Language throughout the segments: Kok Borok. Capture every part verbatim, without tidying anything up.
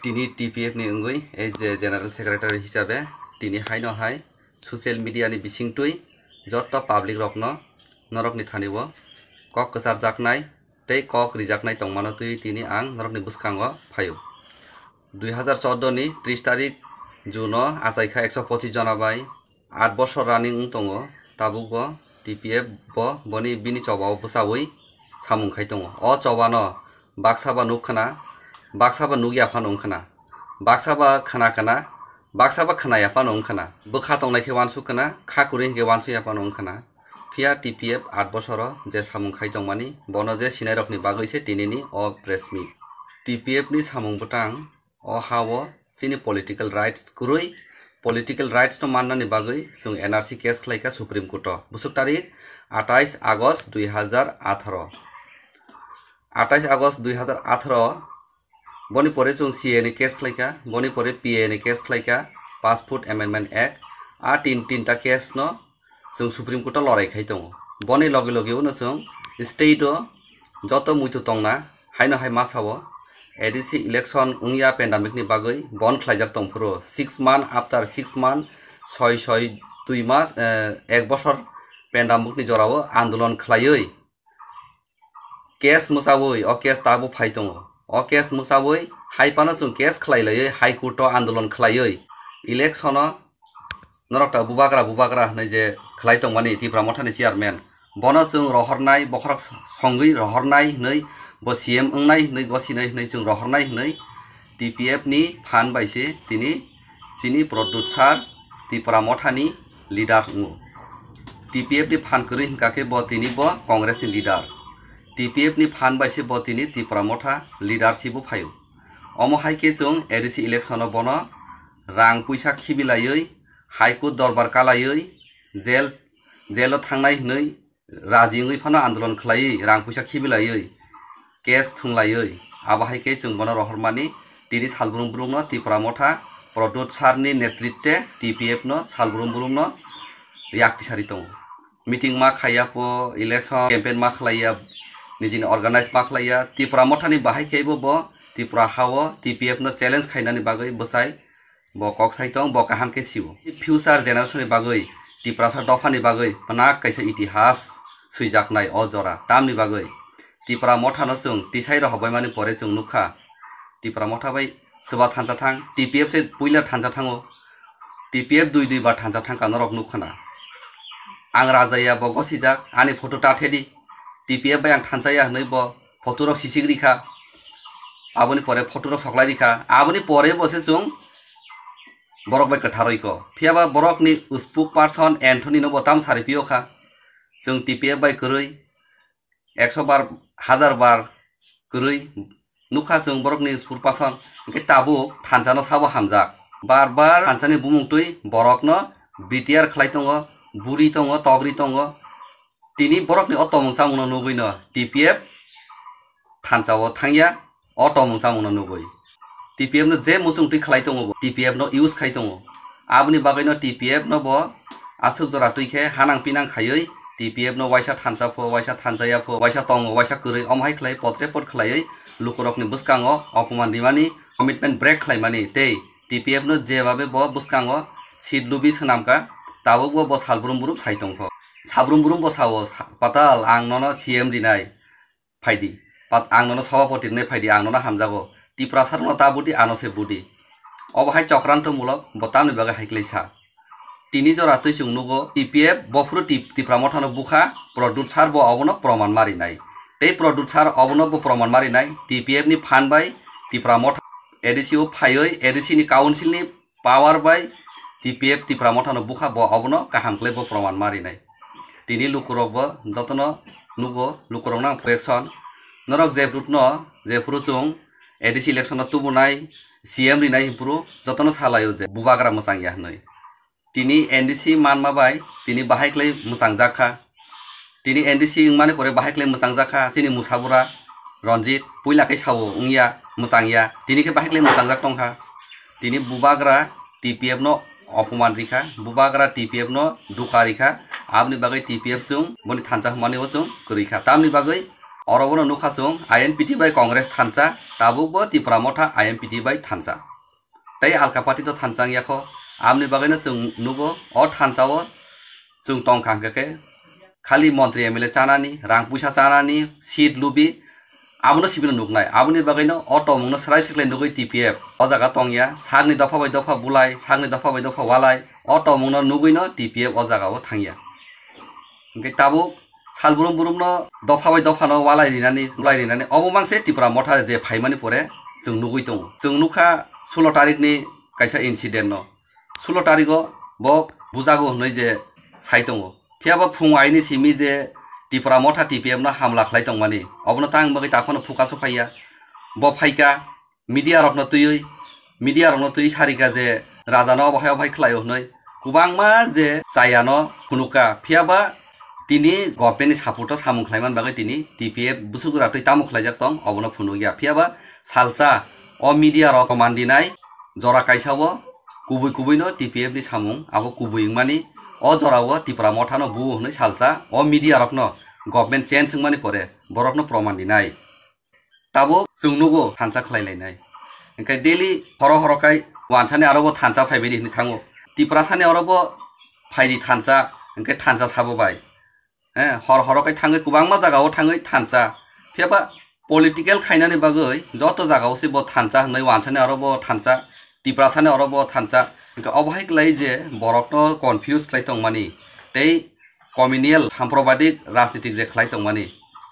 Tini T P F ni wngwi as a General Secretary hisabe tini haino hai social media ni bisingtwi joto public rokno norokni thani o kok kwcharjaknai tei kok rijaknai tongmano twi tini ang norokni bwskango phaio. Dui hazar chordo ni tris tarik June o achaikha ekso pochis jona bai aat bosor running wng tongo, tabukbo T P F bo boni bini chobao bwchaui samung khai tongo. O chobano baksa ba nuk khna, baksa ba nuk ya phano wng khna, baksa ba khna khna, baksa ba khna ya phano wng khna. Bwkha tongnai khe uansuk khna, kha kwrwi hinkhe uansuk ya phano wng khna. Phiya T P F aat bosoro je samung khai tongmani, bono je sinairokni bagwi se tinini o press meet. T P F ni samung bwtang o ha-o chini political rights kwrwi, political rights no mannani bagwi chwng N R C case khlaikha Supreme Court o. Bwswk tarik atais August dui hazar atharo. Atais August dui hazar atharo, boni pore chwng C A ni case khlaikha, boni pore P A ni case khlaikha, Passport Amendment Act, a tin, tinta case no chwng Supreme Court o lorai khai tongo. Boni loge loge uno chwng state o joto muitu tongna haino hai masa o A D C election wngya pandemic ni bagwi bon khlaijak tongphuru six month after six month, soi soi dui mas, eh, ek bosor pandemic ni jorao andolon khlaiwi case mwchawi o case tabuk phai tongo. O case mwchawi hai phano chwng case khlai laiwi High Court o andolon khlaiwi election o norok ta bubagra bubagra hwnwi je khlai tongmani Tipra Mothani chairman, bono chwng rohornai, bokhorok songwi rohornai hwnwi, bo C M wngnai hwnwi, gosinai hwnwi chwng rohornai hwnwi T P F ni phan bai se tini chini Pradyot sir Tipra Mothani leader wngo. T P F ni phan kwrwi hwnkha khe bo tini bo Congress ni leader. T P F ni phan bai se bo tini Tipra Motha leadership o phaio. Omo hai khe chwng A D C election o bono rang puisa khibilaiwi, High Court dorbar kalaiwi, jail, jail o thangnai hwnwi raji wngwi phano andolon khlaiwi, rang puisa khibilaiwi, case thwnglaiwi, abo hai khe chwng bono rohormani tini salbrum brumno Tipra Motha Pradyot sir ni netritwe T P F no salbrum brumno yaktisari tongo. Meeting ma khaiya po, election campaign ma khlaiya, nijini organize ma khlaiya, Tipra Mothani bahai khe bo, bo Tripura ha-o T P F no challenge khainani bagwi bwsai bo kok sai tong, bo kaham khe sio. Future generation ni bagwi, Tiprasa dophani bagwi phanak kaisa itihas swijaknai o jora. Tamni bagwi Tipra Motha no chwng tisai rohorbaimani pore chwng nukha, Tipra Motha bai swba thansa thang, T P F se puila thansa thango, T P F dui dui bar thansa thangkha norok nukkhana. Ang rajaya bo gosijak, ani photo ta thedi, T P F bai ang thansa ya hwnwi bo photo rok sisik rikha, aboni pore photo rok soklai rikha, aboni pore bo se chwng borok bai kwtharwi kho. Phiyaba borokni spokesperson Anthony no bo tam sari phiyokha, chwng T P F bai kwrwi, ekso bar, hajar bar kwrwi nukha chwng borokni spokesperson, hwnkhe tabuk thansa no sabo hamjak. Bar bar thansa ni bumung twi borok no B T R khlai tongo, buri tongo, togri tongo. Tini borokni o tomung chamung no nugwi no T P F thansa o thangya, o tomung chamung no nugwi T P F no je muchung twi khlai tongo bo, T P F no use khai tongo. Aboni bagwi no T P F no bo aswk jora twi khe hanang pinang khaiwi T P F no waisa thansa pho, waisa thansa ya pho, waisa tongo, waisa kwrwi, omo hai khlai potre pot khlaiwi lukurokni bwskango opoman rimani, commitment break khlaimani tei T P F no jebabe bo bwskango seat lubi swnamkha, tabukbo bo sal brum brum sai tongkho. Sal brum brum bo sao, sa-, Patal, ang nono C M rinai, phaidi. Pat ang nono sabhapati rwnai phaidi, ang nono hamjago. Tiprasa rokno ta budi, ano se budi. Obo hai chokranto mulok, bo tamni bagwi hai khlai sa. Tini jora twi chwng nugo, T P F bophuru Tip-, Tipra Mothano bukha, Pradyot sir bo obono proman ma rinai. Tei Pradyot sir obono bo proman ma rinai, T P F ni phan bai Tipra Motha A D C o phaiwi A D C ni council ni power bai T P F Tipra Mothano bukha, bo obono kaham khlai bo proman ma rinai. Tini lukurok bo jotono nugo, lukurok nang protection. Norok je brutno, jephuru chwng A D C election no tubunai, C M rinai hinphuru jotono salaio je bubagra mwchang ya hwnwi. Tini N D C manma bai tini bahai khlai mwchang jak kha. Tini N D C wngmani pore bahai khlai mwchang jak kha chini Musabura Ranjit, puila khe sao wngya, mwchang ya, tini khe bahai khlai mwchang jak tong kha. Tini bubagra T P F no opoman rikha, bubagra T P F no duka rikha, aboni bagwi T P F chwng boni thansa hwnmani bo chwng kwrwi kha. Tamni bagwi Oro bono nukha chwng I N P T bai Congress thansa, tabuk bo Tipra Motha I N P T bai thansa. Tei alka party to thansa wngya kho, aboni bagwino chwng nugo o thansa o chwng tongkha hwnkhe khe khali montri M L A chanani, rang puisa chanani, seat lubi, abono sibino nuknai. Aboni bagwino o tongmungno swrai swklai nugwi T P F o jaga tongya, sakni dopha bai dopha bulai, sakni dopha bai dopha walai, o tongmungno nugwino T P F o jaga o thangya. Hwnkhe tabuk sal brum brumno dopha bai dophano walai rinani, bulai rinani, obo mangse Tipra Motha je phaimani pore chwng nugwi tongo. Chwng nukha sulo tarikni kaisa incident no. Sulo tarigo bo bujago hwnwi je sai tongo. Phiya ba phung aini simi je Tipra Motha T P F no hamla khlai tongmani, obono tang bagwi ta phano focus o phaiya. Bo phaika media rokno twiwi, media rokno twiwi sarika je raja no obo hai obo hai khlaio hwnwi kwbangma je chayano phunukha. Phiya ba tini government ni support o samung khlaiman bagwi tini T P F bwswk jora twi tamo khlaijak tong obono phunukya. Phiya ba salsa o media rok mandinai jora kaisa o kubui kubui no T P F ni samung abo kubui wngmani, o jora o Tipra Motha no buo hwnwi salsa o media rok no government change wngmani pore borok no proman dinai. Tabuk chwng nugo thansa khlai lainai. Hwnkhe daily horo horo khai wansani aro bo thansa phaibai di hwnwi thango. Tiprasani aro bo phaidi thansa, hwnkhe thansa sabo bai. Eh, hor horo khai thangwi kwbangma jaga o thangwi thansa. Phiya ba political khainani bagwi joto jaga o se bo thansa hwnwi wansani aro bo thansa, Tiprasani aro bo thansa. Hwnkhe obo hai klai je borokno confuse khlai tongmani tei communal samprobadik rajnitik je khlai tongmani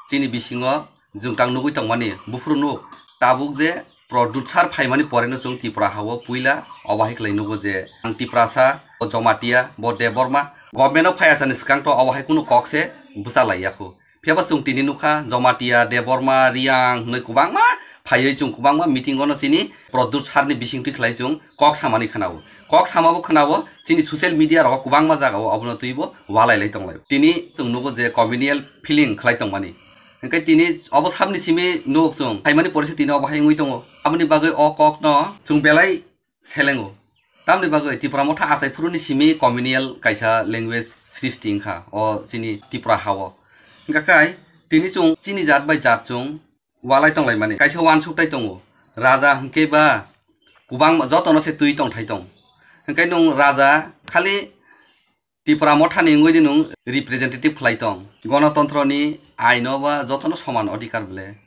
chini bisingo jwngtang nugwi tongmani buphuru nuk tabuk je Pradyut sir phaimani poreno chwng Tipra hao puila obo hai khlai nugo je ang Tiprasa, bo Jomatia, bo Debbarma, government o phaiya sani swkang to obo hai kunu kok se bwcha lai yakho. Phiya ba chwng tini nukha Jomatia, Debbarma, Riang hwnwi kwbangma phaiwi chwng kwbangma meeting o no chini Pradyut sir ni bisingtwi khlai chwng kok samani khwnao. Kok sama bo khwnao chini social media rogo kwbangma jaga o obono twibo walai lai tonglai. Tini chwng nugo je communal feeling khlai tongmani. Hwnkhe tini obo sabni simi nuk chwng phaimani pore se tini obo hai wngwi tongo. Aboni bagwi o kok no chwng belai selengo. Tamni bagwi Tipra Motha achai phuruni simi communal kaisa language srishti wngkha o chini Tipra hao. Hwnkha khe tini chwng chini jat bai jat chwng walai tonglaimani kaisa wansuk tai tongo. Raja hwnkhe ba kwbang jotono se twi tongthai tong. Hwnkhe nwng raja khali Tipra Mothani wngwi di nwng representative khlai tong. Gonotontroni aino ba jotono soman odhikar ble.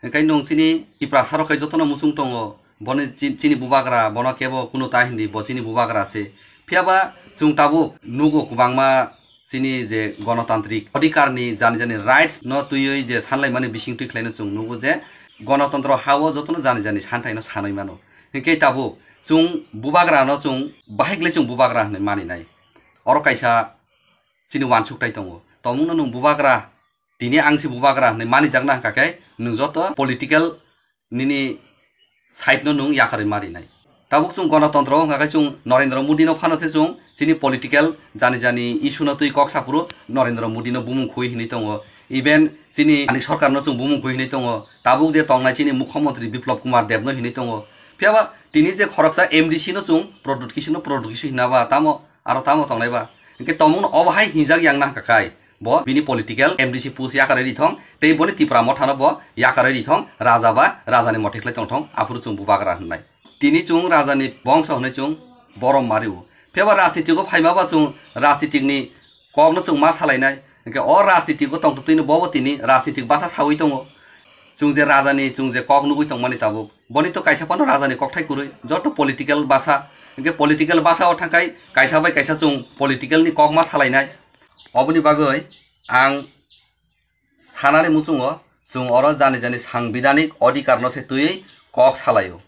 Hwnkhe nwng chini Tiprasa rok khai jotono muchung tongo. Boni chi-, chini bubagra, bono kebo kunu ta hindi, bo chini bubagra se. Phiya ba chwng tabuk nugo kwbangma chini je gonotantrik odhikar ni jani jani rights no twiwi je sanlaimani bising twi khlaino chwng nugo je gonotontro hao jotono jani jani santhai no sanwi mano. Hwnkhe tabuk chwng bubagra no chwng bahai gle chwng bubagra hwnwi mani nai. Oro kaisa chini wansuk tai tongo. Tongmungno nwng bubagra, tini ang se bubagra hwnwi manijakna hwnkha khe nwng joto political nini side no nwng yakarwi marinai. Tabuk chwng gonotontro wngkha khe chwng Narendra Modi no phano se chwng chini political jani jani issue no twi kok saphuru Narendra Modi no bumung khui hinwi tongo. Even chini ani sorkar no chwng bumung khui hinwi tongo. Tabuk je tongnai chini Mukhyamantri Biplab Kumar Deb no hinwi tongo. Phiya ba tini je khoroksa M D C no chwng product kisi no product kisi hinna ba tamo aro tamo tongnai ba. Hwnkhe tongmung no obo hai hinjak yang na hwnkha khai. Bo bini political M D C post yakarwi rithong, tei boni Tipra Mothano bo yakarwi rithong, raja ba rajani mothai khlai tongthong, aphuru chwng bubagra hwnnai. Tini chwng rajani bongso hwnwi chwng borom mario. Phiya ba rajnitiko phaima ba chwng rajnitikni kokno chwng ma salainai. Hwnkhe o rajnitiko tongtwtwino bobo tini rajnitik basa sawi tongo. Chwng je rajani chwng je kok nugwi tongmani tabuk. Boni to kaisa phano rajani kokthai kwrwi, joto political basa. Hwnkhe political basa o thangkhai kaisa bai kaisa chwng political ni kok ma salainai. Oboni bagwi ang sanani muchungo chwng oro jani jani sangbidanik odhikar no se twiwi kok salaio.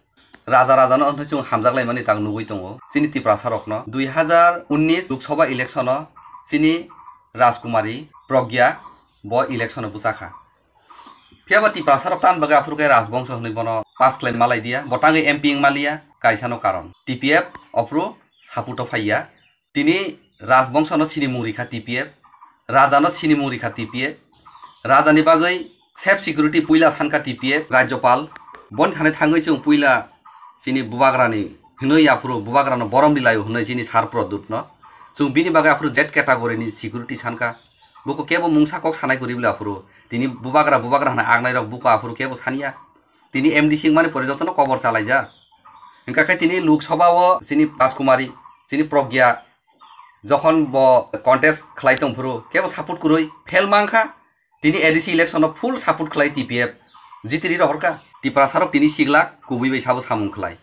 Raja raja no hwnwi chwng hamjak laimani tak nugwi tongo chini Tiprasa rokno. Dui hazar unnis Lok Sabha election o chini Rajkumari Pragya bo election o bwchakha. Phiya ba Tiprasa rok tan bagwi aphuru khe Rajbongso hwnwi bono pass khlai malai diya, bo tangwi M P wng maliya, kaisa no karon. T P F aphuru support o phaiya. Tini Rajbongso no sinimung rikha T P F, raja no sinimung rikha T P F, raja ni bagwi safe security puila sankha T P F, Rajyapal. Boni thani thangwi chwng puila chini bubagra ni hwnwi aphuru bubagra no borom ni laio hwnwi chini sar Pradyut no. Chwng bini bagwi aphuru Z category ni security sankha. Buko kebo mungsa kok sanai kwrwi bwle aphuru. Tini bubagra, bubagra hwnwi aknairok buko aphuru kebo saniya. Tini M D C wngmani pore jotono kobor chalaijak. Hwnkha khe tini Lok Sabha o chini Rajkumari, chini Pragya, jokhon bo contest khlai tongphuru, kebo support kwrwi fail mankha. Tini A D C election o full support khlai T P F, jitiri rohorkha. Tiprasarok tini siglak kubui bai sabo samung khlai.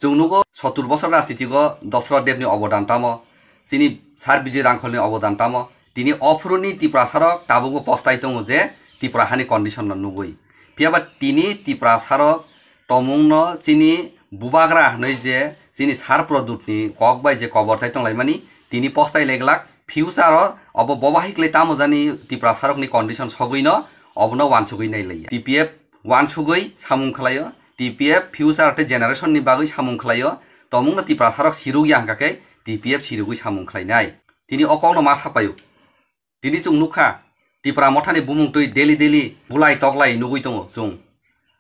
Chwng nugo sottur bosor rajniti o Dosrot Debni obodan tamo, chini Sir Bijay Rangkholni obodan tamo, tini ophuruni Tiprasarok tabukbo postai tongo je Tipra hani condition no nugui. Phiyaba tini Tiprasarok tomungno chini bubagra hwnwi je chini Sir Pradyutni kok bai je kobor chai tonglaimani, tini postai leglak, future o obo bobahiklai tamo jani Tiprasarokni condition sogwino obono wansugwi nailaiya. T P F wansugwi samung khlaio, T P F future tei generation ni bagwi samung khlaio, tomungno Tiprasarok sirukya hwnkha khe T P F sirugwi samung khlainai. Tini o kokno ma sapaio. Tini chwng nukha, Tipra mothani bumung twi daily daily bulai toklai nugwi tongo chwng.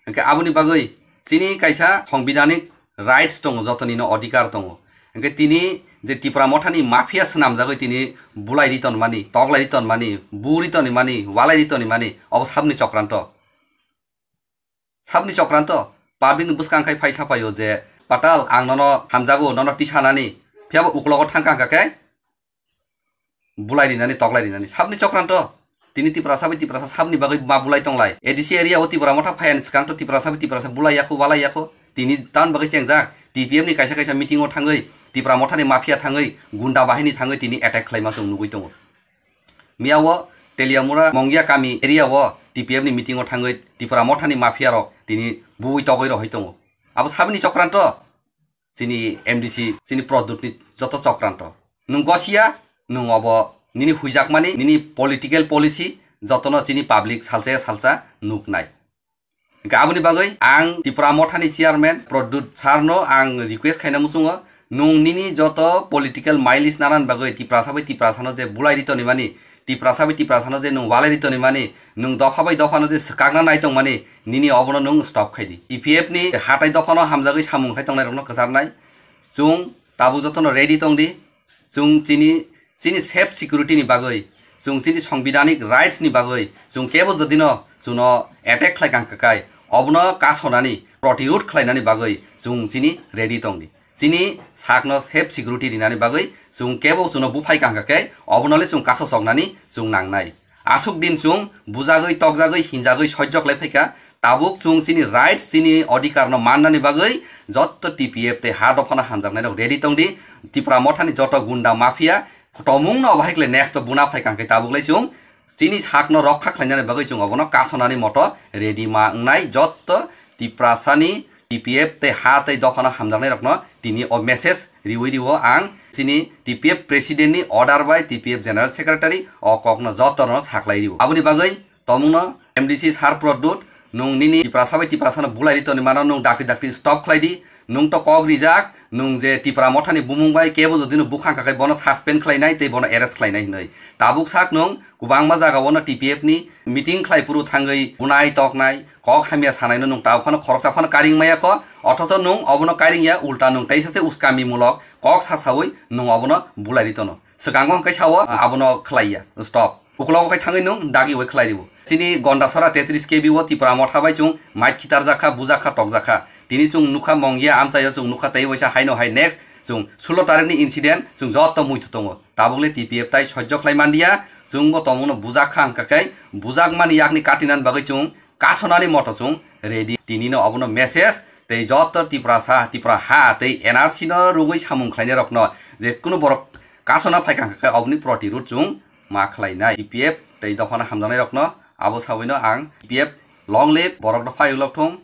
Hwnkhe aboni bagwi chini kaisa songbidanik rights tongo, jotonino odhikar tongo. Hwnkhe tini je Tipra mothani mafia swnamjagwi tini bulai ri tonmani, toklai ri tonmani, bu ri tonimani, walai ri tonimani, obo sabni chokranto. Sabni chokranto, public ni bwskang khai phai sapaio je, "Patal, ang nono hamjago, nono tisanani," phiyaba uklogo thangkha hwnkha khe bulai rinani, toklai rinani. Sabni chokranto, tini Tiprasa bai Tiprasa sabni bagwi ma bulai tonglai. A D C area o Tipra motha phaiani swkang to Tiprasa bai Tiprasa bulai yakho, walai yakho. Tini tamni bagwi chengjak, T P F ni kaisa kaisa meeting o thangwi, Tipra mothani mafia thangwi, gunda bahini thangwi tini attack khlaima chwng nugwi tongo. Miya o Teliamura Mongia kami area o T P F ni meeting o thangwi Tipra mothani mafia rok tini bui togwi rohoi tongo. Abo sabini chokranto, chini M D C, chini Pradyut ni joto chokranto. Nwng gosia, nwng obo nini huijakmani, nini political policy jotono chini public salsa ya salsa nuknai. Hwnkhe aboni bagwi ang Tipra mothani chairman Pradyut sir no ang request khaina muchungo, nwng nini joto political mileage nanani bagwi Tiprasa bai Tiprasano je bulai ri tonimani, Tiprasa bai Tiprasano je nwng walai ri tonimani, nwng dopha bai dophano je swkakna nai tongmani, nini obono nwng stop khai di. T P F ni hatai dophano hamjagwi samung khai tongnai rokno kwcharnai. Chwng tabuk jotono ready tong di. Chwng chini, chini safe security ni bagwi, chwng chini songbidanik rights ni bagwi, chwng kebo jodino chwngno attack khlai kang kakai, obono kasonani, protirod khlainani bagwi chwng chini ready tong di. Chini sakno safe security rinani bagwi chwng kebo chwngno buphai kang kakai, obono le chwng kaso choknani chwng nangnai. Aswk din chwng bujagwi, tokjagwi, hinjagwi sojjo khlai phaikha. Tabuk chwng chini rights, chini odhikar no mannani bagwi jotto T P F tei ha dophano hamjaknairok ready tong di. Tipra mothani joto gunda mafia tomung no bahai kle next to buna phai kang khe tabuk lai chwng chini sak no rokha khlainani bagwi chwng obono kasonani moto ready ma wngnai. Jotto Tiprasani T P F tei ha tei dophano hamjaknairokno tini o message riwi rio ang chini T P F president ni order bai T P F general secretary o kokno jotono saklai rio. Aboni bagwi tomungno M D C sir Pradyut, nwng nini Tiprasa bai Tiprasano bulai ri toni mano nwng dakti dakti stop khlai di. Nwng to kok rijak, nwng je Tipra mothani bumung bai kebo jodino bukhang kha khe bono suspend khlainai tei bono arrest khlainai hinwi. Tabuk sak nwng kwbangma jagao no T P F ni meeting khlai phuru thangwi bunai toknai, kok hamya sanaino nwng tabuk phano khoroksa phano karing maya kho, othocho nwng obono karing ya, ulta nwng teisa se uskami mulok kok sasaui nwng obono bulai ri tono. Swkango hwnkhe sao, abono khlai ya, stop. Uklogo khai thangwi nwng dagi oi khlai ribo. Chini Gondasora tetris K B o Tipra motha bai chwng mait khitar jakha, bujak kha, tok jakha. Tini chwng nukha Mongia amchaio chwng nukha tei waisa haino hai next chwng sulo tarikni incident chwng jotto muitu tongo. Tabukle T P F tai sojjo khlai mandiya, chwngbo tomungno bujak kha hwnkha khe bujakmani yakni katinani bagwi chwng kasonani moto chwng ready. Tinino obono message tei joto Tiprasa, Tipra ha tei N R C no rugwi samung khlainairokno je kunu borok kasona phaikha hwnkha khe oboni protirod chwng ma khlainai. T P F tei dophano hamjaknairokno abo sabaino ang T P F long live, borok no phai ulo thung,